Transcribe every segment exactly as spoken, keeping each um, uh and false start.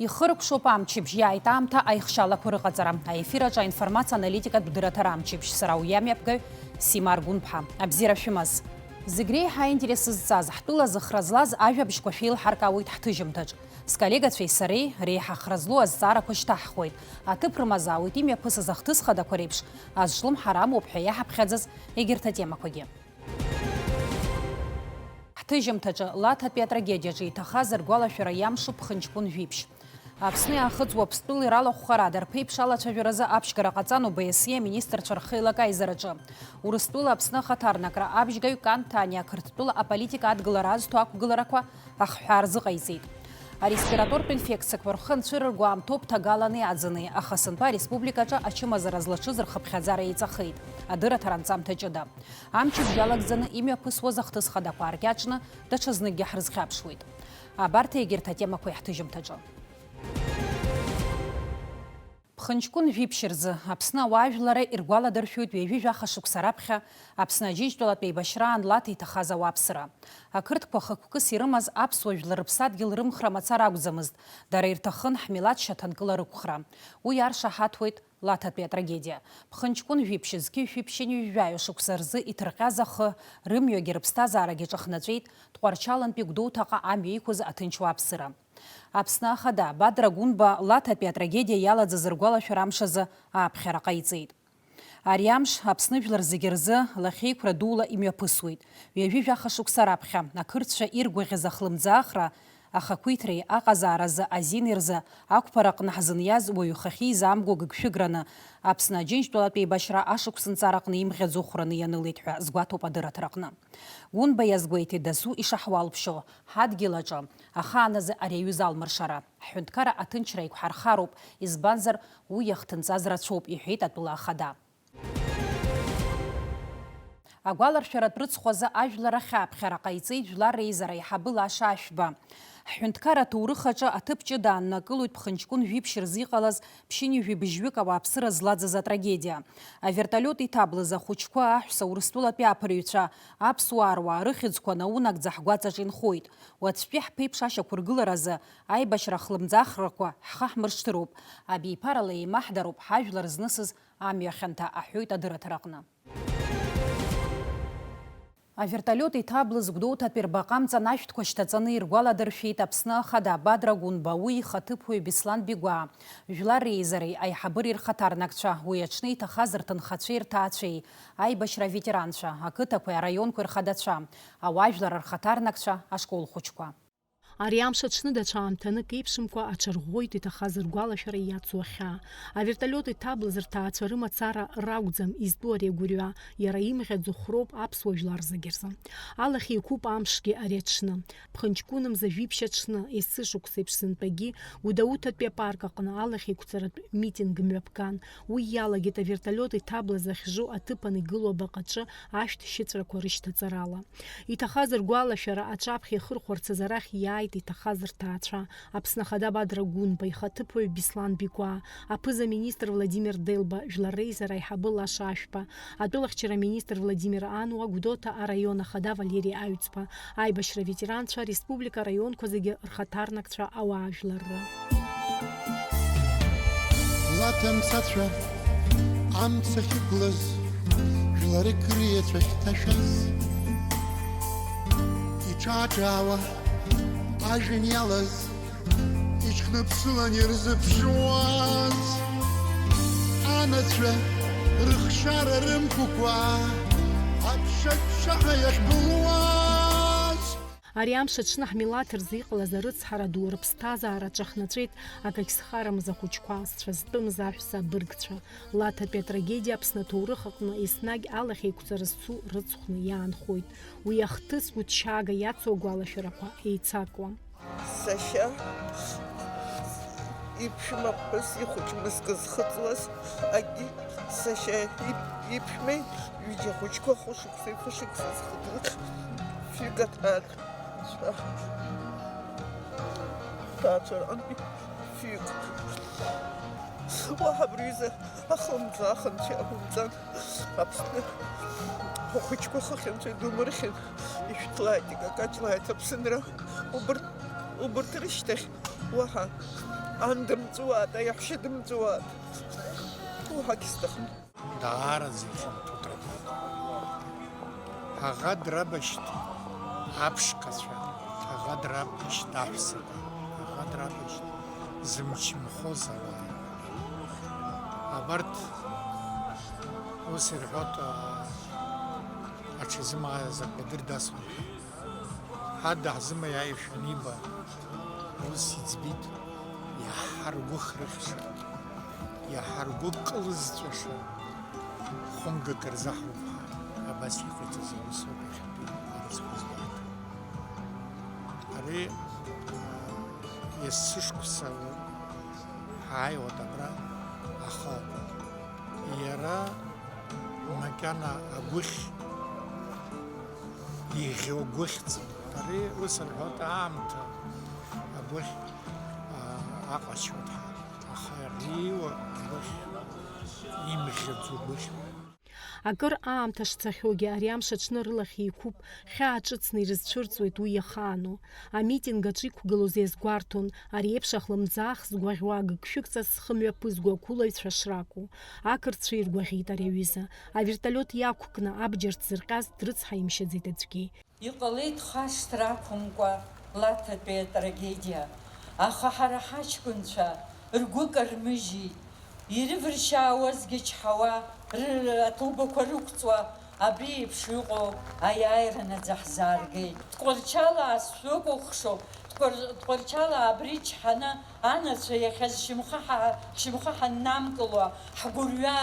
Ихыркәшоуп амчыбжь, иааит аамҭа аихшьалақәа рыҟаҵара. Аефир аҿы аинформациа аналитикатә дырраҭара амчыбжь. Сара уи амҩаԥгаҩ Сима Аргәынԥҳа. Абзиара шәымаз. Зегь реиҳа аинтерес зҵаз, ҳтәыла зыхра злаз ажәабжьқәа шәеилҳаркаауеит ҳҭыжьымҭаҿ. Сколлегацәеи сареи реиҳа хра злоу азҵаарақәа шьҭаҳхуеит. Аҭыԥ рымазаауеит имҩаԥысыз ахҭысхадақәа реиԥш, азҿлымҳара амоуп ҳәа иаҳаԥхьаӡаз егьырҭ атемақәагьы. Ҳҭыжьымҭаҿы Лаҭатәи атрагедиаҿы иҭахаз ргәалашәара иамшуп Ԥхынҷкәын Жәиԥшь. Аԥсни Аахыҵ Уаԥстәылеи ралахәхарада рԥеиԥш алацәажәаразы аԥшьгара ҟаҵан О Б С Е аминистрцәа рхеилак аизараҿы. Урыстәыла Аԥсны ахаҭарнакра абжьгаҩ Кан Ҭаниа Қырҭтәыла аполитика адгылара азҭо ақәгыларақәа ахҳәаа рзыҟаиҵеит. Ареспиратортә инфекциақәа рхы анцәырырго аамҭоуп ҭагалани аӡыни, аха сынтәа ареспубликаҿы ачымазара злаҽыз рхыԥхьаӡара еиҵахеит, адырраҭара анҵамҭа ҷыда. Амчыбжь иалагӡаны имҩаԥысуаз ахҭысхадақәа ааркьаҿны, даҽазныкгьы ҳрызхьаԥшуеит. Абарҭ егьырҭ атемақәа иаҳҭыжьымҭаҿы. Ԥхынҷкәын Жәиԥшь рзы Аԥсны ауаажәларра иргәаладыршәоит ҩажәи жәаха шықәса раԥхьа Аԥсны Аџьынџьтәылатә еибашьраан Лаҭа иҭахаз ауааԥсыра. Ақырҭқәа хықәкыс ирымаз аԥсуа жәлар рыԥсадгьыл рымхра мацара акәӡамызт, дара ирҭахын ҳмилаҭ шьаҭанкыла рықәхра. Уи иаршаҳаҭуеит Лаҭатәи атрагедиа. Ԥхынҷкәын Жәиԥшь зқьи жәшәи ԥшьынҩажәи жәаҩа шықәса рзы иҭырҟьаз ахы, рымҩагьы рыԥсҭазаарагьы ҿахнаҵәеит Тҟәарчалантәи Гәдоуҭаҟа амҩа иқәыз аҭынч уааԥсыра. Аԥсны Ахада Бадра Гәынба Лаҭатәи атрагедиа иалаӡыз ргәалашәара амш азы ааԥхьара ҟаиҵеит. Ари амш Аԥсны жәлар зегьы рзы лахьеиқәра дула имҩаԥысуеит. Ҩажәи жәаха шықәса раԥхьа ақырҭцәа иргәаӷьыз ахлымӡаахра, ахақәиҭреи аҟазааразы азини рзы ақәԥараҟны ҳзыниаз уаҩы хахьы изаамго гыгшәыграны Аԥсны Аџьынџьтәылатә еибашьра ашықәсынҵараҟны имӷьаӡо хәраны ианылеит ҳәа згәаҭоуп адырраҭараҟны. Гәынба иазгәеиҭеит дасу ишаҳуалԥшьо, ҳадгьыл аҿы ахааназы ари аҩыза алмыршара, ҳҳәынҭқарра аҭынчра еиқәҳархароуп, избанзар, уи иахҭынҵаз рацәоуп, иҳәеит атәыла ахада. Агәаларшәаратә рыцхә азы ажәлар ахь ааԥхьара ҟаиҵеит Жәлар Реизара аиҳабы Лаша Ашәба. Ҳҳәынҭқар аҭоурых аҿы аҭыԥ ҷыда ааннакылоит Ԥхынҷкәын Жәиԥшь рзы иҟалаз ԥшьынҩажәи быжьҩык ауааԥсыра злаӡыз атрагедиа. Авертолиот иҭаблыз ахәыҷқәа, аҳәса Урыстәылатәи аԥырҩцәа, аԥсуаа руаа рыхьӡқәа наунагӡа ҳгәаҵаҿ инхоит. Уаҵәтәи ҳԥеиԥш ашьақәыргыларазы аибашьра хлымӡаахрақәа ҳхы ҳмыршҭыроуп, абиԥарала еимаҳдароуп ҳажәлар знысыз амҩа хьанҭа, аҳәоит адырраҭараҟны. Авертолиот иҭаблыз Гәдоуҭатәи рбаҟа амҵан ашәҭқәа шьҭаҵаны иргәаладыршәеит Аԥсны Ахада Бадра Гәынба, уи ихаҭыԥуаҩ Беслан Бигәаа, Жәлар Реизареи аиҳабыреи рхаҭарнакцәа, уи аҽны иҭахаз рҭынхацәеи рҭаацәеи, аибашьра аветеранцәа, ақыҭақәеи араионқәеи рхадацәа, ауаажәлар рхаҭарнакцәа, ашкол хәыҷқәа. Ари амш аҽны даҽа аамҭанык еиԥшымкәа аҽарӷәӷәоит иҭахаз ргәалашәара иацу ахьаа. Авертолиот иҭаблыз рҭаацәа рымацара ракәӡам изтәу ари агәырҩа, иара имӷьаӡо хәроуп аԥсуа жәлар зегьы рзы. Алахь еиқәуп амшгьы ари аҽны. Ԥхынҷкәынымза жәиԥшь аҽны, есышықәса еиԥш сынтәагьы, Гәдоуҭатәи апарк аҟны алахь еиқәҵаратә митинг мҩаԥган. Уи иалагеит авертолиот иҭаблыз ахьжу аҭыԥан игылоу абаҟаҿы ашәҭ шьыҵәрақәа рышьҭаҵарала. Иҭахаз ргәалашәара аҿаԥхьа ихырхәарц азы арахь иааит иҭахаз рҭаацәа, Аԥсны Ахада Бадра Гәынба, ихаҭыԥуаҩ Беслан Бигәаа, аԥыза-министр Владимир Делба, Жәлар Реизара аиҳабы Лаша Ашәба, атәылахьчара аминистр Владимир Ануа, Гәдоуҭа араион ахада Валери Аҩӡба, аибашьра аветеранцәа, ареспублика араионқәа зегьы рхаҭарнакцәа, ауаажәларра. Лаҭа мцацәа амца ахьықәлаз, жәларык рыеҵәахь ҭашәаз, иҿааҿаауа ажәҩан иалаз, иҽхныԥсылан ирзыԥшуаз, анацәа рыхшара рымқәақәа аԥшаҳәа иахьбылуаз. Ари амш аҽны ҳмилаҭ рзы иҟалаз арыцҳара ду, рыԥсҭазаара аҿахнаҵәеит акагь зхарамыз ахәыҷқәа, зцәа зтәымыз аҳәса абыргцәа. Лаҭатәи атрагедиа Аԥсны аҭоурых аҟны еснагь алахь еиқәҵара зцу рыцхәны иаанхоит. Уи ахҭыс гәыҭшьаага иацу агәалашәарақәа еицакуам. Сашьа иԥшәма ԥҳәыс ихәыҷ мызкы зхыҵуаз, акгьы сашьа иԥ-, иԥшәмеи ҩыџьа хәыҷқәа хәышықәсеи хәышықәса зхыҵуаз, фҩык аҭаацәа, ҭаацәа рҟынтәи фҩык. Уаҳа абри аҩыза ахлымӡаах анцәа иаҳумҵан. Аԥсны ахәыҷқәа хыхь анцәа идумырхьын, ишәҭлааит, икакаҷлааит Аԥсынра. Убырҭ, убырҭ рышьҭахь уаҳа Ан дымҵәуааит, аиаҳәшьа дымҵәуааит. Уҳәагь сҭахым. Даараӡа ихьанҭоуп. Ҳаӷа драбашьҭ аԥшқацәа, ҳаӷа драбашьҭ аҳәсақәа, ҳаӷа драбашьҭ зымчымхоз ауаа. Абарҭ ус ирҳәоит, аа, аҽазымааиз акәадыр дасуан. Ҳа даҳзымаиааишәа аниба, ус иӡбеит, иаҳа ргәы хрыхьша, иаҳа ргәы кылызҵәаша, хәымгак рзаҳуп ҳәа, абас иҟаиҵаз аусоуп иахьатәи арыцҳа згәарҭо. Ари, а, есышықәса ҳааиуеит абра, аха иара макьана агәыхь иӷьо гәыхьӡын. Ари ус рҳәоит, аамҭа агәыхь, а, аҟаҵшьоит ҳәа. Аха ииуа агәыхь имӷьаӡо гәыхьуп. Акыр аамҭа шцахьоугьы, ари амш аҽны рылахь еиқәуп, хьаа ҿыцны ирызцәырҵуеит уи иахаану. Амитинг аҿы иқәгылоз иазгәарҭон, ари еиԥш ахлымӡаах згәаӷьуа агыгшәыгҵас зхы мҩаԥызго ақәылаҩцәа шракәу. Ақырҭцәа иргәаӷьит ари аҩыза. Аверталиот иақәкны абџьар ҭзырҟьаз дрыцҳаимшьаӡеит аӡәгьы. Иҟалеит хашҭра ақәымкәа Лаҭатәи атрагедиа, аха ҳара ҳаҷкәынцәа ргәы кармыжьит. Ирывыршьаауазгьы чҳауа, ры-, аҭубақәа рықәҵуа, абри еиԥш иҟоу аиааира наӡа ҳзааргеит. Тҟәарчалаа сшәыкәыхшоуп, Тҟәар-, Тҟәарчалаа абри чҳаны, анацәа иахьа зшьамхы ҳа-, ҳшьамхы ҳаннамкыло, ҳгәырҩа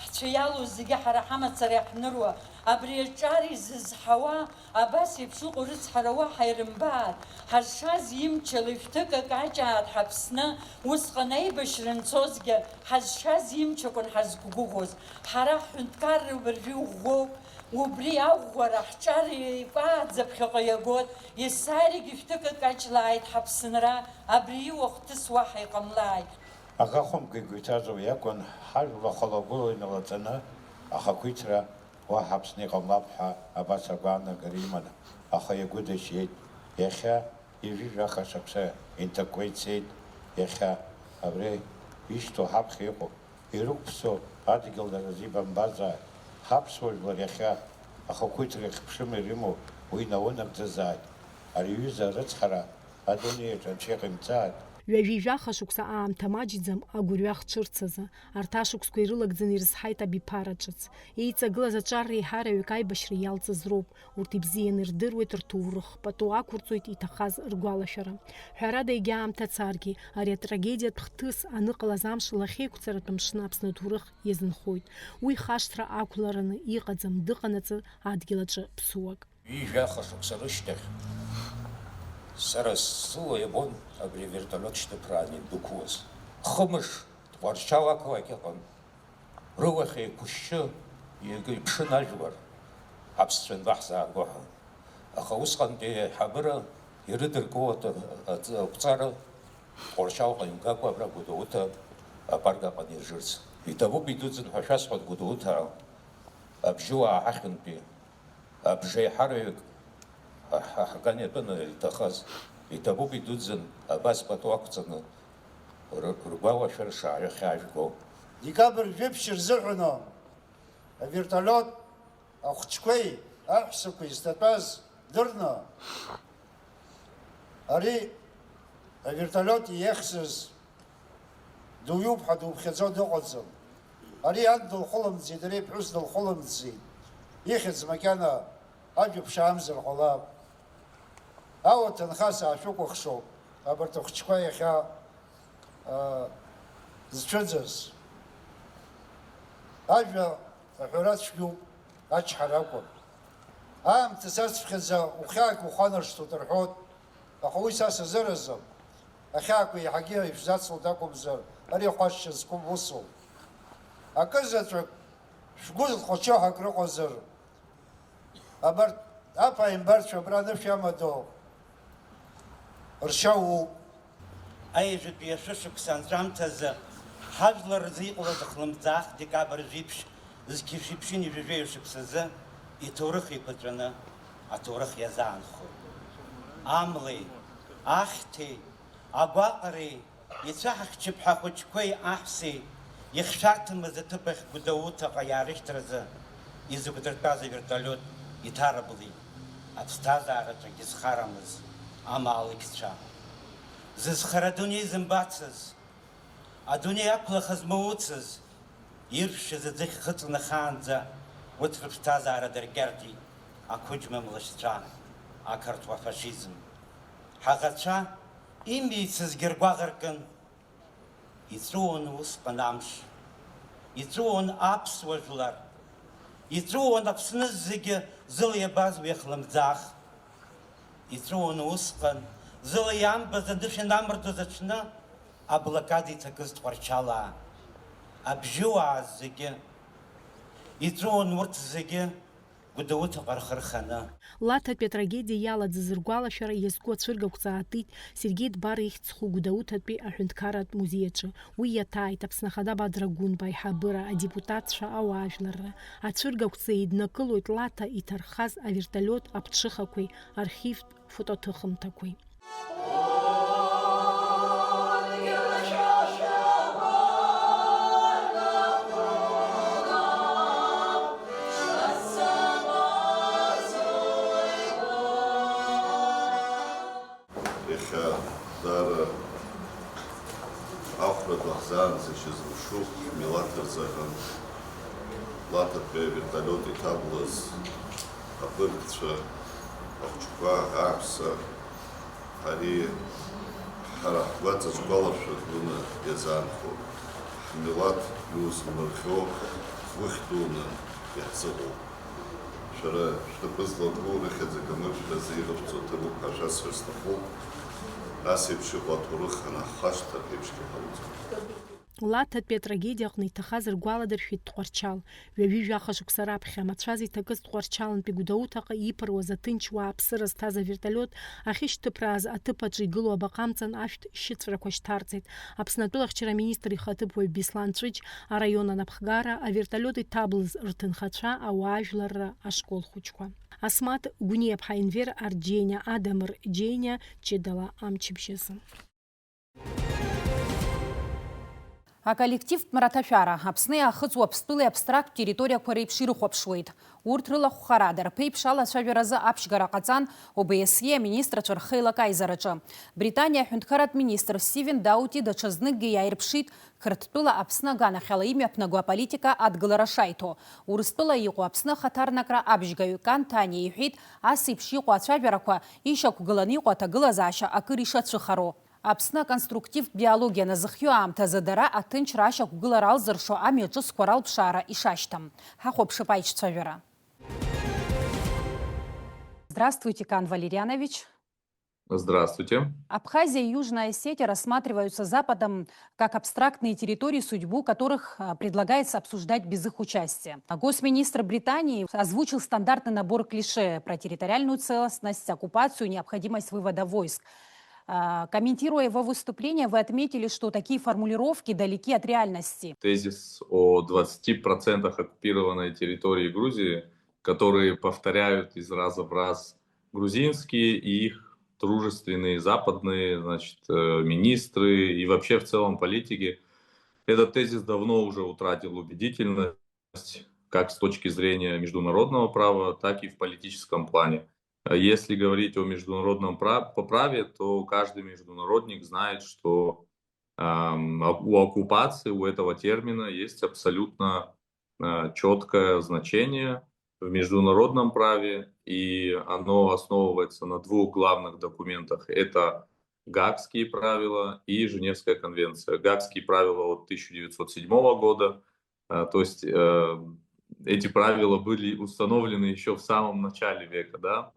ҳцәа иалоу зегьы ҳара ҳамацара иаҳныруа, абри аҿар изызҳауа, абас еиԥш иҟоу рыцҳара уаҳа ирымбааит, ҳазшаз имчала ишәҭыкакаҷааит ҳаԥсны, усҟан аибашьра анцозгьы ҳазшаз имч акәын ҳазқәгәыӷуаз, ҳара ҳҳәынҭқарра убыржәы иӷәӷәоуп, убри аӷәӷәара ҳҿар еикәааӡа ԥхьаҟа иагоит, есааирагьы шәҭыкакаҷлааит ҳаԥсынра, абри иуа хҭыс уаҳа иҟамлааит. Аӷа хәымга игәы иҭаз уи акәын, ҳажәла хылагәыла иналаҵаны, ахақәиҭра уаҳа Аԥсны иҟамлап ҳәа абас агәаанагара иман, аха игәы дашьеит. Иахьа ҩажәи жәаха шықәса инҭакуа ицеит. Иахьа абри ишьҭоу ҳаԥхьа иҟоу, ирықәԥсоу адгьыл дара рзы ибамбазааит. Ҳаԥсуа жәлар иахьа ахақәиҭра ихԥшыма ирымоу уи наунагӡазааит. Ари аҩыза арыцҳара адунеиаҿ анцәа иҟаимҵааит. Ҩажәи жәаха шықәса аамҭа маҷӡам агәырҩа хҽырц азы. Арҭ ашықәсқәа ирылагӡаны ирызҳаит абиԥара ҿыц. Еиҵагылаз аҿар реиҳараҩык аибашьра иалҵыз роуп. Урҭ ибзианы ирдыруеит рҭоурых, пату ақәырҵоит иҭахаз ргәалашәара. Ҳәарада, егьа аамҭа царгьы, ари атрагедиатә хҭыс аныҟалаз амш лахьеиқәҵаратә мшны Аԥсны аҭоурых иазынхоит. Уи хашҭра ақәлараны иҟаӡам, дыҟанаҵы адгьыл аҿы ԥсуак. Ҩажәаха шықәса рышьҭахь, сара сыла иабон абри аверталиот шьҭыԥраан иандәықәлоз. Хымш Тҟәарчал ақалақь ыҟан. Рылахь еиқәышьшьы иага иԥшын ажәлар, аԥсцәа анбаҳзаарго ҳәа. Аха усҟантәи аиҳабыра ирыдыркыло аҭ-, аҵ-, ақәҵара Тҟәарчалҟа имгакәа абра Гәдоуҭа апарк аҟны иржырц. Иҭабуп идуӡӡан ҳәа шәасҳәоит, Гәдоуҭа абжьыуаа ҳахьынтәи абжеиҳараҩык, ҳа-, ҳаган иатәаны иҭахаз, иҭабуп идуӡӡан абас пату ақәҵаны р-, ргәалашәара шааҩхьаажәго. Декабрь жәиԥшь рзыҳәан аверталиот ахәыҷқәеи аҳәсақәеи зҭатәаз дырны, ари аверталиот иеихсыз Дуаҩуп ҳәа дуԥхьаӡо дыҟаӡам. Ари ан дылхылымӡеит, ари иԥҳәыс дылхылымӡеит. Ихьӡ макьана ажәа ԥшаамзар ҟалап. Ауаҭанхас аашәыкәыхшоуп абарҭ ахәыҷқәа иахьа, аа, зцәыӡыз. Ажәа аҳәара цәгьоуп, ачҳара акәым. Аамҭа цацԥхьаӡа ухьаак уханаршҭуеит рҳәоит, аха уи са сазыразым. Ахьаақәа еиҳагьы ишәзацлоит акәымзар, ари ахәарча зқәым усуп. Акызаҵәык шәгәы зхәачо ҳәа акрыҟазар, абарҭ аԥааимбарцәа абра анышә иамадоу ршьа ууп. Аҩажәатәи ашәышықәса анҵәамҭазы ҳажәлар рзы иҟалаз ахлымӡаах декабрь жәиԥшь зқьи шәиԥшьыни жәаҩеи шықәсазы иҭоурых еиқәаҵәаны аҭоурых иазаанхоит. Амлеи, ахьҭеи, агәаҟреи, Ицәаҳахьчап ҳәа ахәыҷқәеи аҳәсеи ихьшәарҭамыз аҭыԥ ахь Гәдоуҭаҟа иаарышьҭразы изықәдыртәаз авертолиот иҭарыблит аԥсҭазаараҿы егьызхарамыз амаалықьцәа. Зызхара адунеи зымбацыз, адунеи ақәлахаз мауцыз, иршәыз аӡыхь хыҵнахаанӡа урҭ рыԥсҭазаара дыркьарҭеит ақәыџьма млашьцәа, ақырҭуа фашизм. Ҳаӷацәа имицызгьы ргәаӷ ркын. Иҵәыуон усҟан амш, иҵәыуон аԥсуа жәлар, иҵәыуон Аԥсны зегьы зыла иабаз уи ахлымӡаах. Иҵәыуон усҟан, зыла иамбаз анышә ианамырдоз аҽны, аблокада иҭакыз Тҟәарчалаа, абжьыуаа зегьы. Иҵәыуон урҭ зегьы Гәдоуҭаҟа рхы рханы. Лаҭатәи атрагедиа иалаӡыз ргәалашәара иазку ацәыргақәҵа аатит Сергеи Дбар ихьӡ зху Гәдоуҭатәи аҳәынҭқарратә музеи аҿы. Уи иаҭааит Аԥсны Ахада Бадра Гәынба аиҳабыра, адепутатцәа, ауаажәларра. Ацәыргақәҵа еиднакылоит Лаҭа иҭархаз авертолиот аԥҽыхақәеи архивтә фотоҭыхымҭақәеи. Иахьа даара ахәра ду ҳзаанзыжьыз мшуп ҳмилаҭ рзыҳәан. Лаҭатәи авертолиот иҭаблыз абыргцәа, ахәыҷқәа, аҳәса, ари ҳара ҳгәаҵаҿ гәалашәа дуны иазаанхоит. Ҳмилаҭ иузмырхьо гәыхь дуны иаҳзыҟоуп. Шәара шәнапы злаку рыхьӡ акы амыжәҳәа азы ирыхәҵо ҭабуп ҳәа шәасҳәар сҭахуп. Ас еиԥш иҟоу аҭоурых анаҳхашҭ, абри еиԥшгьы ҳауӡом. Лаҭатәи атрагедиа аҟны иҭахаз ргәаладыршәеит Тҟәарчал. Ҩажәи жәаха шықәса раԥхьа амацәаз иҭакыз Тҟәарчалнтәи Гәдоуҭаҟа иԥыруаз аҭынч уаа аԥсыра зҭаз авертолиот ахьышьҭыԥрааз аҭыԥ аҿы игылоу абаҟа амҵан ашәҭ шьыҵәрақәа шьҭарҵеит. Аԥсны атәылахьчара аминистр ихаҭыԥуаҩ Беслан Ҵәыџь араион анапхгара авертолиот иҭаблыз рҭынхацәа, ауаажәларра ашкол хәыҷқәа. Асмаҭ Гәниаԥҳа, Енвер Арџьениа, Адамыр Џьениа, ҷыдала амчыбжьазы. Аколлективтә мраҭашәара Аԥсны иаахыҵуа Аԥстәылеи абстракттә территориақәа реиԥш ирыхәаԥшуеит. Урҭ рылахәхарада, рԥеиԥш алацәажәаразы аԥшьгара ҟаҵан О Б С Е аминистрцәа рхеилак аизараҿы. Британиа аҳәынҭқарратә министр Стивен Даути даҽазныкгьы иааирԥшит Қырҭтәыла Аԥсны аганахьала имҩаԥнаго аполитика адгылара шаиҭо. Урыстәыла иҟоу Аԥсны ахаҭарнакра абжьгаҩ Кан Ҭаниа иҳәеит, ас еиԥш иҟоу ацәажәарақәа ишьақәгыланы иҟоу аҭагылазаашьа акыр ишацәыхароу. Аԥсны аконструктивтә диалог ианазыхиоу аамҭазы дара аҭынчра ашьақәгылара алзыршо амҩа ҿыцқәа ралԥшаара ишашьҭам. Ҳахәаԥшып аиҿцәажәара. Здравствуйте, Кан Валерьянович. Здравствуйте. Абхазия и Южная Осетия рассматриваются Западом как абстрактные территории, судьбу которых, а, предлагается обсуждать без их участия. Госминистр Британии озвучил стандартный набор клише про территориальную целостность, оккупацию, необходимость вывода войск. А, комментируя его выступление, вы отметили, что такие формулировки далеки от реальности. Тезис о двадцати процентах оккупированной территории Грузии, которые повторяют из раза в раз грузинские и их дружественные западные, значит, э, министры и вообще в целом политики. Этот тезис давно уже утратил убедительность как с точки зрения международного права, так и в политическом плане. Э, если говорить о международном пра-, по праве, то каждый международник знает, что, ам, ок-, у оккупации, у этого термина есть абсолютно, э, чёткое значение в международном праве, и оно основывается на двух главных документах. Это Гаагские правила и Женевская конвенция. Гаагские правила от тысяча девятьсот седьмого года, а, то есть, э, эти правила были установлены ещё в самом начале века, да,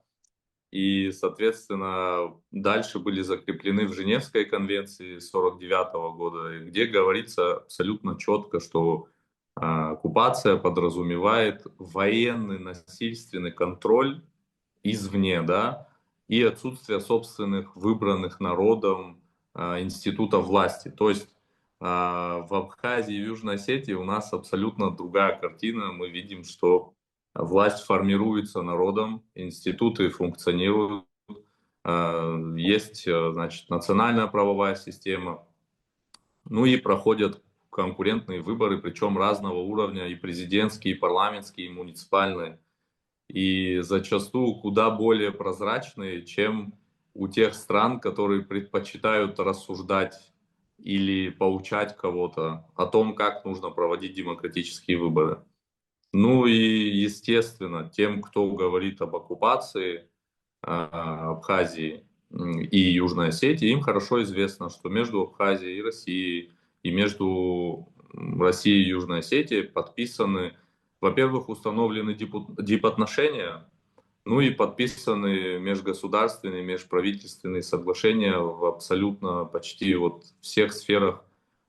и, соответственно, дальше были закреплены в Женевской конвенции сорок девятого года, где говорится абсолютно чётко, что, а, оккупация подразумевает военный насильственный контроль извне, да, и отсутствие собственных выбранных народом, а, институтов власти. То есть, а, в Абхазии и Южной Осетии у нас абсолютно другая картина. Мы видим, что власть формируется народом, институты функционируют, а, есть, а, значит, национальная правовая система, Ну и проходят конкурентные выборы, причем разного уровня, и президентские, и парламентские, и муниципальные. И зачастую куда более прозрачные, чем у тех стран, которые предпочитают рассуждать или поучать кого-то о том, как нужно проводить демократические выборы. Ну и, естественно, тем, кто говорит об оккупации, а, Абхазии, м, и Южной Осетии, им хорошо известно, что между Абхазией и Россией, и между, м, Россией и Южной Осетией подписаны, во-первых, установлены дипу-, дипотношения, ну и подписаны межгосударственные, межправительственные соглашения в абсолютно почти вот всех сферах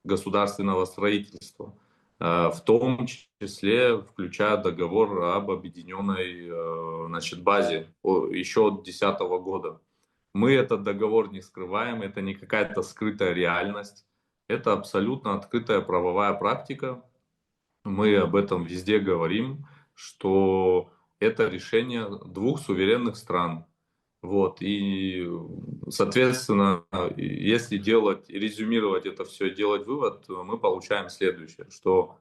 государственного строительства, э, в том числе включая договор об объединенной, э, значит, базе о, еще от десятого года. Мы этот договор не скрываем, это не какая-то скрытая реальность, это абсолютно открытая правовая практика. Мы об этом везде говорим, что это решение двух суверенных стран. Вот, и, соответственно, если делать, резюмировать это все, делать вывод, то мы получаем следующее, что,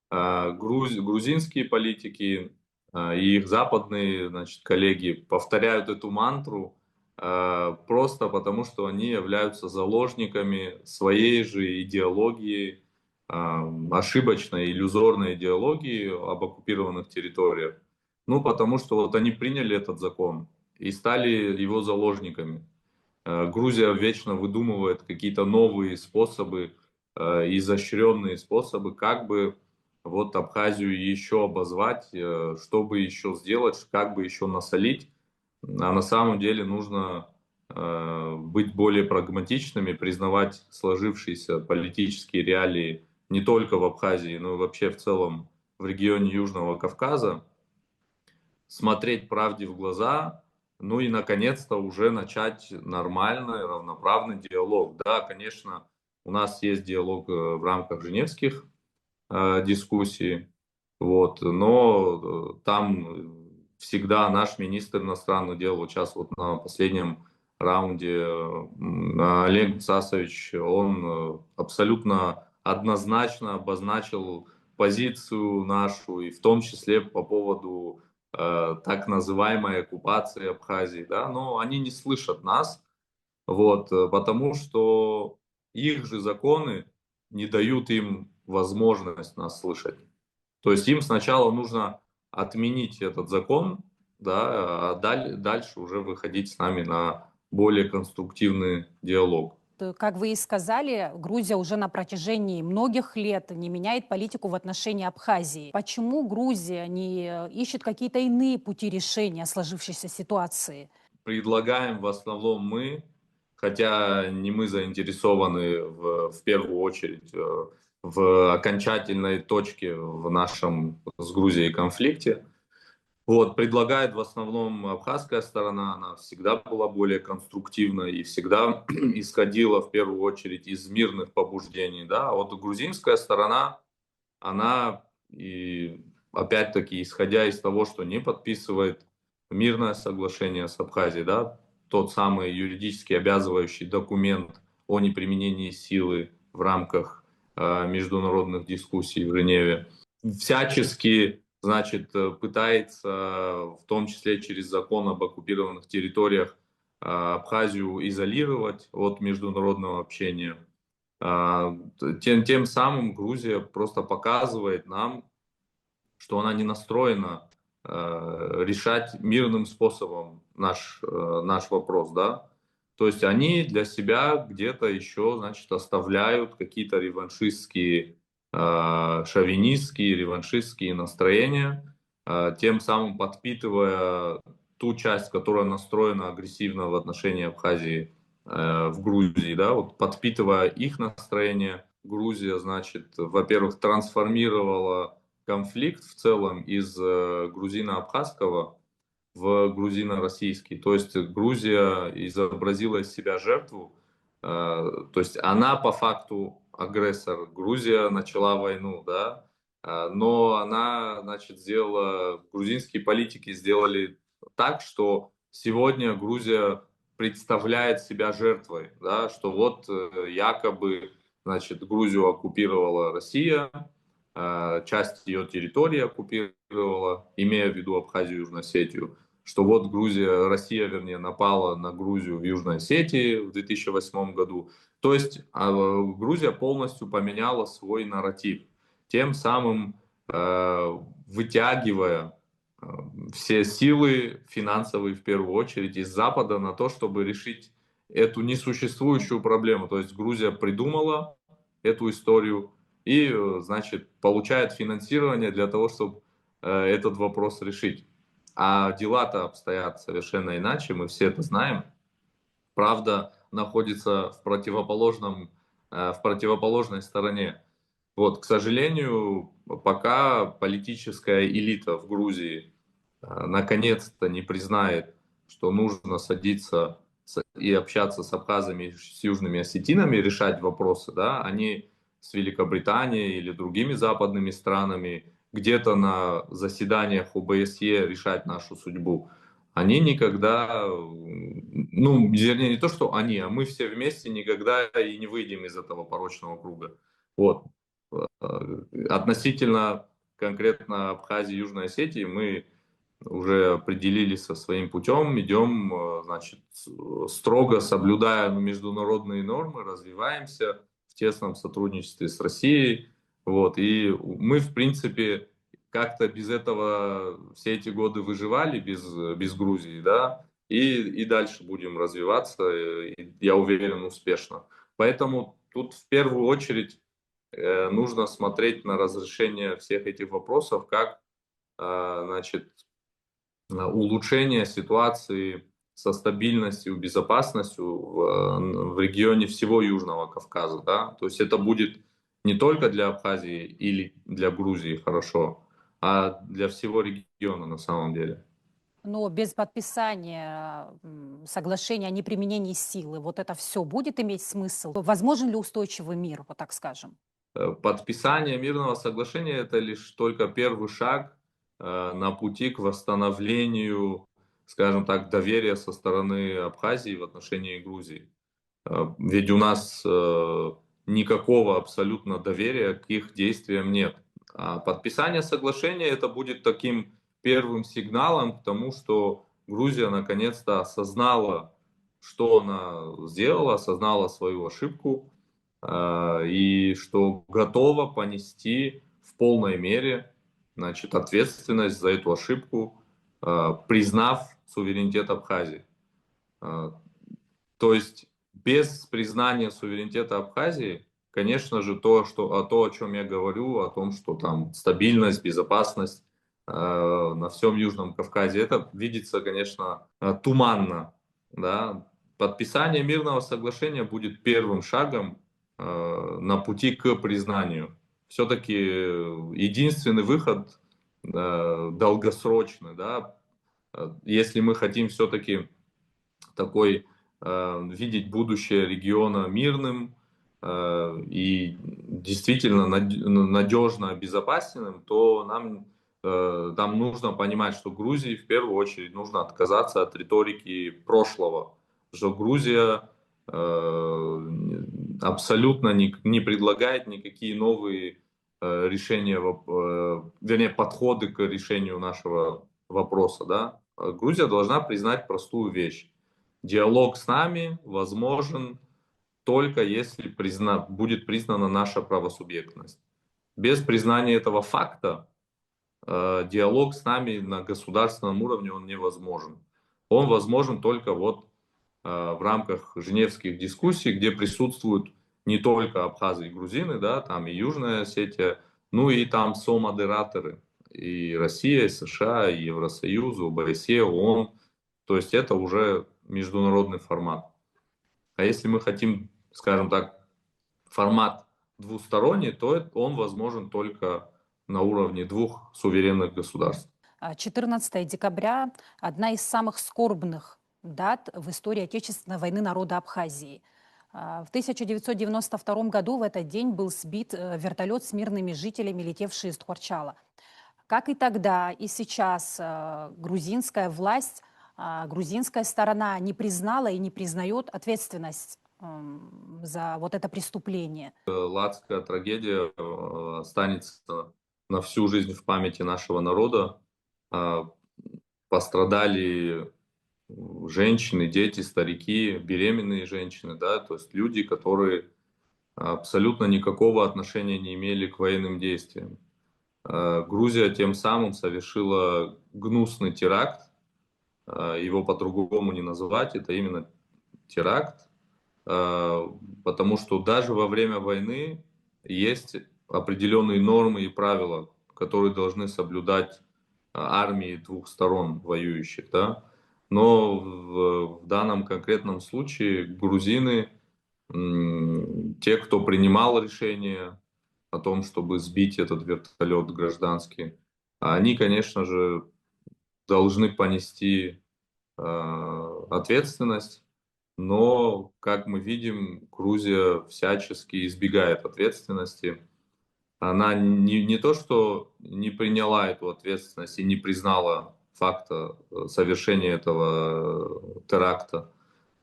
а, груз-, грузинские политики, а, и их западные, значит, коллеги повторяют эту мантру, а, просто потому, что они являются заложниками своей же идеологии, а, ошибочной, иллюзорной идеологии об оккупированных территориях. Ну, потому что вот они приняли этот закон и стали его заложниками. Э, Грузия вечно выдумывает какие-то новые способы, э, изощренные способы, как бы вот Абхазию еще обозвать, э, чтобы еще сделать, как бы еще насолить. А на самом деле нужно, э, быть более прагматичными, признавать сложившиеся политические реалии не только в Абхазии, но и вообще в целом в регионе Южного Кавказа, смотреть правде в глаза, ну и, наконец-то, уже начать нормальный, равноправный диалог. Да, конечно, у нас есть диалог, э, в рамках женевских, э, дискуссий, вот, но, э, там всегда наш министр иностранных дел, вот сейчас вот на последнем раунде, м, Олег Сасович, он, э, абсолютно однозначно обозначил позицию нашу, и в том числе по поводу, э, так называемой оккупации Абхазии, да, но они не слышат нас, вот, э, потому что их же законы не дают им возможность нас слышать. То есть им сначала нужно отменить этот закон, да, а даль-, дальше уже выходить с нами на более конструктивный диалог. Как вы и сказали, Грузия уже на протяжении многих лет не меняет политику в отношении Абхазии. Почему Грузия не ищет какие-то иные пути решения сложившейся ситуации? Предлагаем в основном мы, хотя не мы заинтересованы в, в первую очередь, э, в окончательной точке в нашем с Грузией конфликте. Вот, предлагает в основном абхазская сторона, она всегда была более конструктивна и всегда исходила в первую очередь из мирных побуждений, да, а вот грузинская сторона, она и опять-таки, исходя из того, что не подписывает мирное соглашение с Абхазией, да, тот самый юридически обязывающий документ о неприменении силы в рамках, э, международных дискуссий в Женеве, всячески, значит, э, пытается, в том числе через закон об оккупированных территориях, э, Абхазию изолировать от международного общения. А, т-, тем, тем самым Грузия просто показывает нам, что она не настроена, э, решать мирным способом наш, э, наш вопрос, да. То есть они для себя где-то ещё, значит, оставляют какие-то реваншистские, э, шовинистские, реваншистские настроения, э, тем самым подпитывая ту часть, которая настроена агрессивно в отношении Абхазии, э, в Грузии, да, вот подпитывая их настроение, Грузия, значит, во-первых, трансформировала конфликт в целом из, э, грузино-абхазского в грузино-российский. То есть Грузия изобразила из себя жертву, э, то есть она по факту агрессор. Грузия начала войну, да, э, но она, значит, сделала, грузинские политики сделали так, что сегодня Грузия представляет себя жертвой, да, что вот, э, якобы значит, Грузию оккупировала Россия, а, часть её территории оккупировала, имея в виду Абхазию и Южную Осетию, что вот Грузия, Россия, вернее, напала на Грузию в Южной Осетии в две тысячи восьмом году. То есть, а, Грузия полностью поменяла свой нарратив, тем самым, э, вытягивая, э, все силы финансовые, в первую очередь, из Запада на то, чтобы решить эту несуществующую проблему. То есть Грузия придумала эту историю и, э, значит, получает финансирование для того, чтобы, э, этот вопрос решить. А дела-то обстоят совершенно иначе, мы все это знаем. Правда находится в противоположном, э, в противоположной стороне. Вот, к сожалению, пока политическая элита в Грузии, э, наконец-то не признает, что нужно садиться с-, и общаться с абхазами, с южными осетинами, решать вопросы, да, они с Великобританией или другими западными странами где-то на заседаниях ОБСЕ решать нашу судьбу. Они никогда, ну, вернее, не то, что они, а мы все вместе никогда и не выйдем из этого порочного круга. Вот. Э, относительно конкретно Абхазии и Южной Осетии мы уже определились со своим путём, идём, э, значит, с-, строго соблюдая, ну, международные нормы, развиваемся в тесном сотрудничестве с Россией. Вот. И мы, в принципе, как-то без этого все эти годы выживали, без, без Грузии, да, и, и дальше будем развиваться, э, и, я уверен, успешно. Поэтому тут в первую очередь, э, нужно смотреть на разрешение всех этих вопросов как, э, значит, э, улучшение ситуации со стабильностью, безопасностью в, э, в регионе всего Южного Кавказа, да. То есть это будет не только для Абхазии или для Грузии хорошо, а для всего региона на самом деле. Но без подписания, м, соглашения о неприменении силы, вот это всё будет иметь смысл? Возможен ли устойчивый мир, вот так скажем? Э, подписание мирного соглашения — это лишь только первый шаг, э, на пути к восстановлению, скажем так, доверия со стороны Абхазии в отношении Грузии. Э, ведь у нас, э, никакого абсолютно доверия к их действиям нет. А подписание соглашения — это будет таким первым сигналом к тому, что Грузия наконец-то осознала, что она сделала, осознала свою ошибку, э, и что готова понести в полной мере, значит, ответственность за эту ошибку, э, признав суверенитет Абхазии. Э, то есть без признания суверенитета Абхазии, конечно же, то, что, а то, о чём я говорю, о том, что там стабильность, безопасность, э, на всём Южном Кавказе, это видится, конечно, э, туманно, да. Подписание мирного соглашения будет первым шагом, э, на пути к признанию. Всё-таки единственный выход, э, долгосрочный, да, э, если мы хотим всё-таки такой, э, видеть будущее региона мирным, э, и действительно над-, надёжно обезопасенным, то нам, э, нам нужно понимать, что Грузии в первую очередь нужно отказаться от риторики прошлого, что Грузия, э, абсолютно не, не предлагает никакие новые, э, решения, воп-, э, вернее, подходы к решению нашего вопроса, да. Э, Грузия должна признать простую вещь. Диалог с нами возможен только если призна-, будет признана наша правосубъектность. Без признания этого факта, э, диалог с нами на государственном уровне, он невозможен. Он возможен только вот, э, в рамках женевских дискуссий, где присутствуют не только абхазы и грузины, да, там и Южная Осетия, ну и там сомодераторы, и Россия, и США, и Евросоюз, ОБСЕ, ООН. То есть это уже международный формат. А если мы хотим, скажем так, формат двусторонний, то он возможен только на уровне двух суверенных государств. А, четырнадцатое декабря — одна из самых скорбных дат в истории Отечественной войны народа Абхазии. А, в тысяча девятьсот девяносто втором году в этот день был сбит, э, вертолёт с мирными жителями, летевший из Тхуарчала. Как и тогда, и сейчас, э, грузинская власть, а, грузинская сторона не признала и не признаёт ответственность м, за вот это преступление. Ладская трагедия э, останется на всю жизнь в памяти нашего народа. А, Пострадали м, женщины, дети, старики, беременные женщины, да, то есть люди, которые абсолютно никакого отношения не имели к военным действиям. Э, Грузия тем самым совершила гнусный теракт, э, его по-другому не назвать, это именно теракт, э, потому что даже во время войны есть определенные нормы и правила, которые должны соблюдать э, армии двух сторон воюющих, да. Но в, в данном конкретном случае грузины, м, те, кто принимал решение о том, чтобы сбить этот вертолет гражданский, они, конечно же, должны понести э, ответственность, но, как мы видим, Грузия всячески избегает ответственности. Она не, не то, что не приняла эту ответственность и не признала факта э, совершения этого теракта,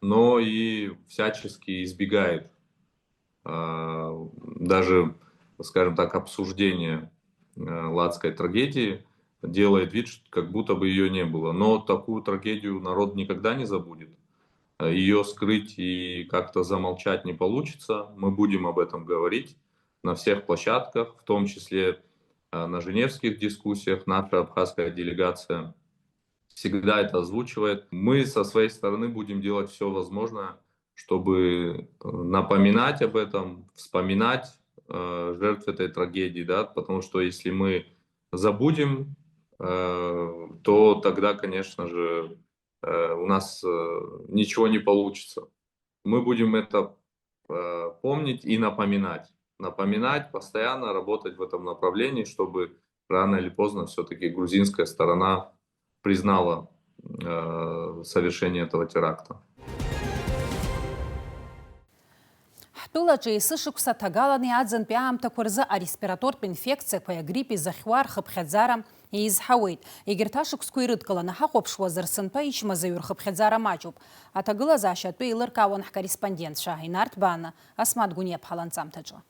но и всячески избегает а, даже, скажем так, обсуждения э, ладской трагедии, делает вид, ш- как будто бы ее не было. Но такую трагедию народ никогда не забудет. Ее скрыть и как-то замолчать не получится. Мы будем об этом говорить на всех площадках, в том числе э, на женевских дискуссиях. Наша абхазская делегация всегда это озвучивает. Мы со своей стороны будем делать все возможное, чтобы э, напоминать об этом, вспоминать э, жертв этой трагедии, да, потому что если мы забудем, э, то тогда, конечно же, э, у нас э, ничего не получится. Мы будем это э, помнить и напоминать. Напоминать, постоянно работать в этом направлении, чтобы рано или поздно все-таки грузинская сторона признала э, совершение этого теракта. Ҳтәылаҿы есышықәса ҭагаланы аӡынтәи аамҭақәа рзы ареспираторттә инфекциақәеи агриппи зыхьуа рхыԥхьаӡара еизҳауеит. Егьырҭ ашықәсқәа ирыдкыланы ҳахәаԥшуазар, сынтәа ичмазаҩу рхыԥхьаӡара маҷуп. Аҭагылазаашьа атәы еилыркаауан ҳкорреспондентцәа Инарҭбааны Асмаҭ Гәыниаԥҳа ланҵамҭаҿы.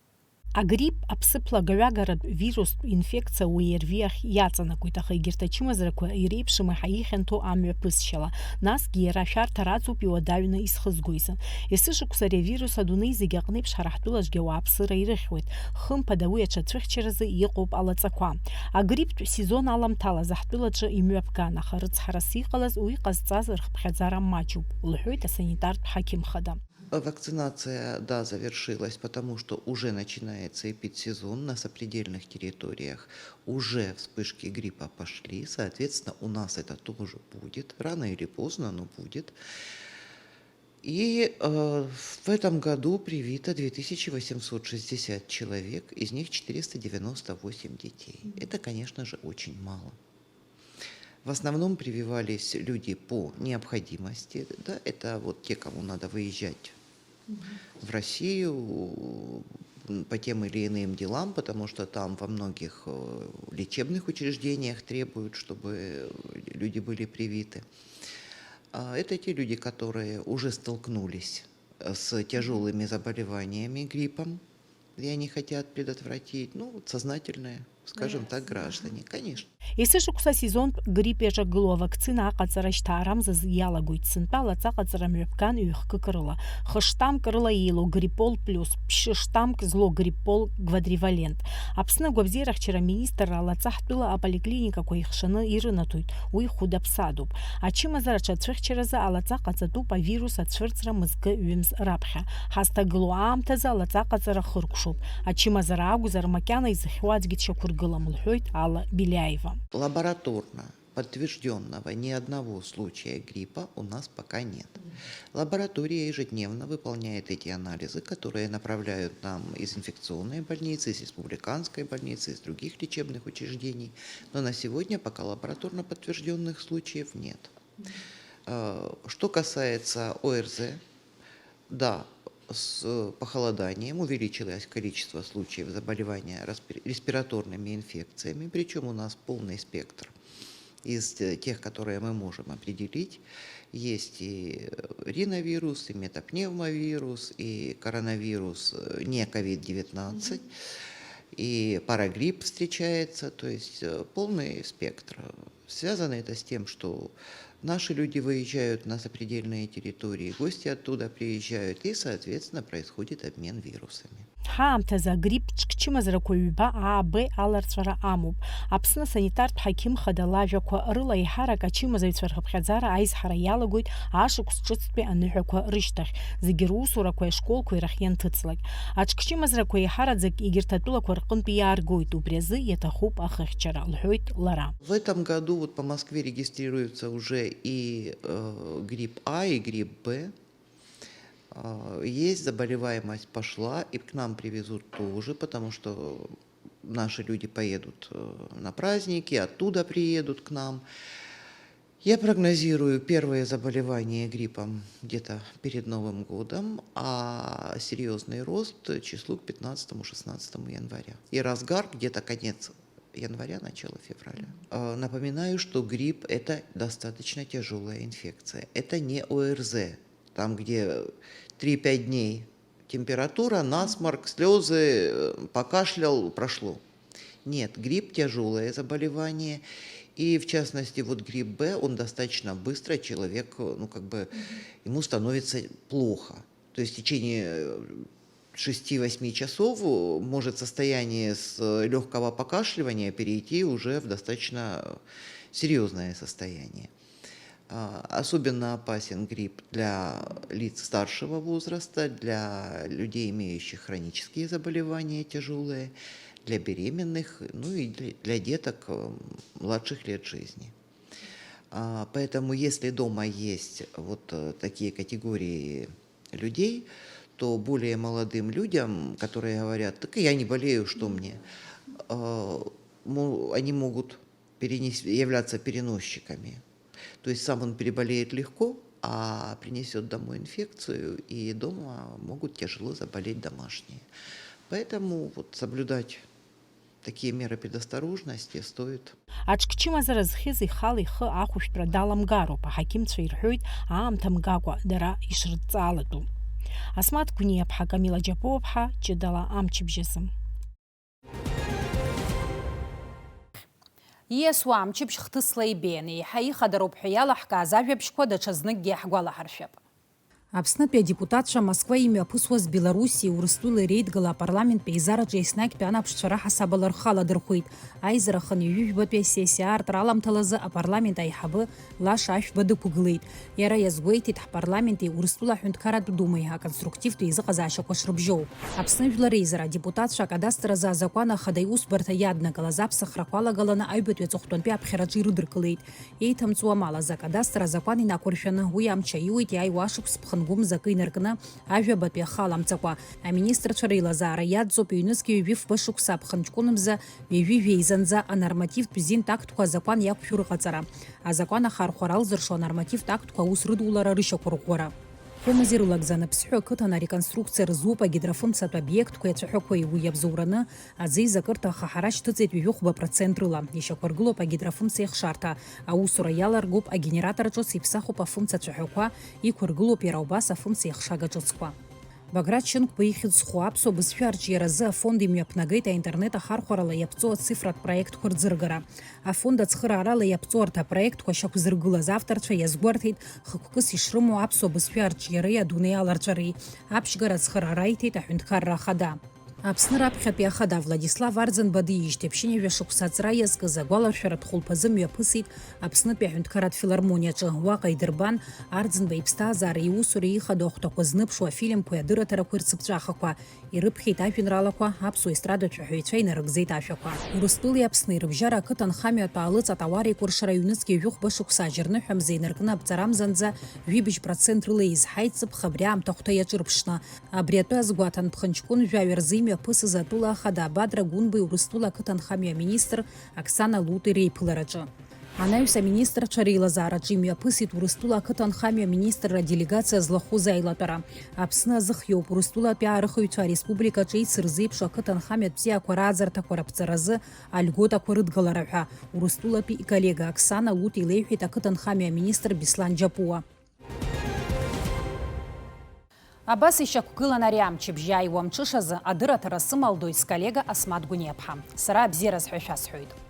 Агрипп аԥсыԥлагаҩагаратә вирустә инфекциа уи ирви ахь иаҵанакуеит, аха егьырҭ ачымазарақәа иреиԥшым аиҳа ихьанҭоу амҩаԥысшьала, насгьы иара ашәарҭара аҵоуп иуадаҩны изхызго изы. Есышықәса ари авирус адунеи зегьы аҟны еиԥш ҳара ҳтәылаҿгьы ауааԥсыра ирыхьуеит. Хымԥада уи аҽацәыхьчаразы иҟоуп алаҵақәа. Агрипптә сезон аламҭалаз ҳтәылаҿы имҩаԥган, аха рыцҳарас иҟалаз уи ҟазҵаз рхыԥхьаӡара маҷуп, лҳәоит асанитартә ҳақьым хада. Вакцинация, да, завершилась, потому что уже начинается эпидсезон на сопредельных территориях. Уже вспышки гриппа пошли, соответственно, у нас это тоже будет. Рано или поздно, но будет. И э, в этом году привито две тысячи восемьсот шестьдесят человек, из них четыреста девяносто восемь детей. Это, конечно же, очень мало. В основном прививались люди по необходимости, да, это вот те, кому надо выезжать в Россию по тем или иным делам, потому что там во многих э, лечебных учреждениях требуют, чтобы люди были привиты. А это те люди, которые уже столкнулись с тяжелыми заболеваниями, гриппом, и они хотят предотвратить, ну, вот сознательное, скажем так, граждане, конечно. Есышықәса асезонтә грипп иаҿагылоу авакцина аҟаҵара шьҭаарамзаз иалагоит. Сынтәа алаҵа ҟаҵара мҩаԥган ҩ-хкык рыла, хы-штаммк рыла еилоу Гриппол плюс, ԥшьы-штаммк злоу Гриппол квадривалент. Аԥсны агәабзиарахьчара аминистрра алаҵа ҳтәыла аполиклиникақәа ихшаны ирынаҭоит, уи хәыда-ԥсадоуп. Ачымазара аҽацәыхьчаразы алаҵа ҟаҵатәуп авирус ацәырҵра мызкы ҩымз раԥхьа. Ҳазҭагылоу аамҭазы алаҵа ҟаҵара хыркәшоуп. Ачымазара акәзар, макьана изыхьуа аӡәгьы дшьақәыргылам, лҳәоит Алла Беляева. Лабораторно подтвержденного ни одного случая гриппа у нас пока нет. Лаборатория ежедневно выполняет эти анализы, которые направляют нам из инфекционной больницы, из республиканской больницы, из других лечебных учреждений. Но на сегодня пока лабораторно подтвержденных случаев нет. Э, Что касается ОРЗ, да, с похолоданием увеличилось количество случаев заболевания распи- респираторными инфекциями, причем у нас полный спектр. из, э, тех, которые мы можем определить. Есть и, э, риновирус, и метапневмовирус, и коронавирус, э, не ковид девятнадцать, и парагрипп встречается, то есть, э, полный спектр. Связано это с тем, что наши люди выезжают на сопредельные территории, гости оттуда приезжают, и, соответственно, происходит обмен вирусами. Ҳаамҭазы агрипп чымазарақәа ҩба А Б аларҵәара амоуп. Аԥсны асанитартә ҳақьым хада лажәақәа рыла еиҳарак ачымазаҩцәа рхыԥхьаӡара аизҳара иалагоит ашықәс ҿыцтәи аныҳәақәа рышьҭахь, зегьы русурақәеи ашколқәеи рахь ианҭыҵлак. Аҽкчымазарақәа еиҳараӡак егьырҭ атәылақәа рҟынтә иааргоит, убри азы иаҭахуп ахыхьчара, лҳәоит лара. В этом году вот по Москве регистрируется уже и, э, грипп А, и грипп Б. А, есть заболеваемость пошла, и к нам привезут тоже, потому что наши люди поедут, э, на праздники, оттуда приедут к нам. Я прогнозирую первое заболевание гриппом где-то перед Новым годом, а серьёзный рост числу к пятнадцатому-шестнадцатому января. И разгар где-то конец января, начало февраля. Э, напоминаю, что грипп — это достаточно тяжёлая инфекция. Это не О Р З, там, где три-пять дней температура, насморк, слёзы, э, покашлял, прошло. Нет, грипп — тяжёлое заболевание, и в частности, вот грипп Б, он достаточно быстро человек, э, ну, как бы, ему становится плохо. То есть в течение, э, шести-восьми часов, э, может состояние с, э, лёгкого покашливания перейти уже в достаточно серьёзное состояние. А, особенно опасен грипп для лиц старшего возраста, для людей, имеющих хронические заболевания тяжёлые, для беременных, ну и для, для деток, э, младших лет жизни. А, поэтому, если дома есть вот, э, такие категории людей, то более молодым людям, которые говорят: «Так я не болею, что мне?», э, мо-, они могут перенес-, являться переносчиками. То есть сам он переболеет легко, а принесёт домой инфекцию, и дома могут тяжело заболеть домашние. Поэтому вот соблюдать такие меры предосторожности стоит. Аҽкчымазара зхьыз ихала ихы ахәышәтәра даламгароуп, аҳақьымцәа ирҳәоит, аамҭа мгакәа дара ишрыдҵаалатәу. Асмаҭ Гәниаԥҳа, Камила Џьапуаԥҳа, ҷыдала амчыбжьазы. Ииасуа амчыбжь хҭысла ибеиан, еиҳа ихадароуп ҳәа иалаҳкааз ажәабжьқәа даҽазныкгьы иаҳгәалаҳаршәап. Аԥснытәи адепутатцәа Москва имҩаԥысуаз Белоруссиеи Урыстәылеи реидгыла апарламенттә еизараҿы еснагьтәи анаԥшцәа раҳасабала рхы аладырхәеит. Аизара ахынҩажәи жәбатәи асессиа аартра аламҭалазы апарламент аиҳабы Лаша Ашәба дықәгылеит. Иара иазгәеиҭеит, ҳпарламенти Урыстәыла аҳәынҭқарратә думеи аконструктивтә еизыҟазаашьақәа шрыбжьоу. Аԥсны Жәлар Реизара адепутатцәа акадастр азы азакәан ахада иусбарҭа иаднагалаз аԥсахрақәа алагаланы аҩбатәи аҵыхәтәантәи аԥхьараҿы ирыдыркылеит. Еиҭамҵуа амал азы акадастр азакәан инақәыршәаны, уи амч аиуеит иааиуа ашықәс ԥхынгәымзакы инаркны, ажәабатәи ахы аламҵакәа. Аминистрцәа реилазаара иадҵоуп ҩнызқь ҩажәи фба шықәса аԥхынҷкәынмза ҩажәи жәеизанӡа анормативтә зинтә актқәа азакәан иақәшәо рыҟаҵара, азакәан ахархәара алзыршо анормативтә актқәа аус рыдулара рышьақәырӷәӷәара. Хәымз ирылагӡаны Ԥсҳәы ақыҭан ареконструкциа рызуп агидрофымцатә обиектқәеи ацәаҳәақәеи, уи иабзоураны аӡы изакырҭа ахаҳара шьҭыҵит ҩажәи хәба процент рыла, ишьақәыргылоуп агидрофымца ихшарҭа, аусура иаларгоуп агенератор ҿыц, иԥсахуп афымца ацәаҳәақәа, иқәыргылоуп иара убас афымца ихшага ҿыцқәа. Баграт Шьынқәба ихьӡ зху аԥсуа бызшәа арҿиаразы афонд имҩаԥнагеит аинтернет ахархәарала иаԥҵоу ацифратә проектқәа рӡыргара. Афонд ацхыраарала иаԥҵоу арҭ апроектқәа шьақәзыргылаз авторцәа иазгәарҭеит хықәкыс ишрымоу аԥсуа бызшәа арҿиареи адунеи аларҵәареи. Аԥшьгара ацхыраара аиҭеит аҳәынҭқарра ахада. Аԥсны раԥхьатәи ахада Владислав Арӡынба диижьҭеи ԥшьынҩажәа шықәса аҵра иазкыз агәаларшәаратә хәылԥазы мҩаԥысит Аԥснытәи аҳәынҭқарратә филармониаҿы. Уаҟа идырбан Арӡынба иԥсҭазаареи иусуреи ихадоу ахәҭақәа зныԥшуа афильмқәеи адырраҭарақәеи рцыԥҵәахақәа, ирыԥхьеит ажәеинраалақәа, аԥсуа естрадатә шәаҳәаҩцәа инарыгӡеит ашәақәа. Урыстәылеи Аԥсни рыбжьара ақыҭанхамҩатә аалыҵ атауареиқәыршара ҩнызқь ҩажәи хәба шықәса ажьырныҳәа мза инаркны абҵарамзанӡа жәибжь процент рыла еизҳаит ҵыԥх абри аамҭахәҭа иаҿырԥшны. Абри атәы азгәаҭан ԥхынҷкәын жәаҩа рзы имҩаԥысыз атәыла ахада Бадра Гәынбеи Урыстәыла ақыҭанхамҩа аминистр Оксана Лути реиԥылараҿы. Анаҩс аминистрцәа реилазаараҿы имҩаԥысит Урыстәыла ақыҭанхамҩа аминистрра аделегациа злахәыз аилатәара. Аԥсны азыхиоуп Урыстәылатәи аарыхыҩцәа ареспубликаҿы еицырзеиԥшу ақыҭанхамҩатә бзиақәа рааӡарҭақәа раԥҵаразы алиотақәа рыдгалара ҳәа Урыстәылатәи иколлега Оксана Лут илеиҳәеит ақыҭанхамҩа аминистр Беслан Џьапуа. Абас ишьақәгылан ари амчыбжь, иааиуа амҽышазы адырраҭара сымалдоит сколлега Асмаҭ Гәыниаԥҳа. Сара абзиараз ҳәа шәасҳәоит.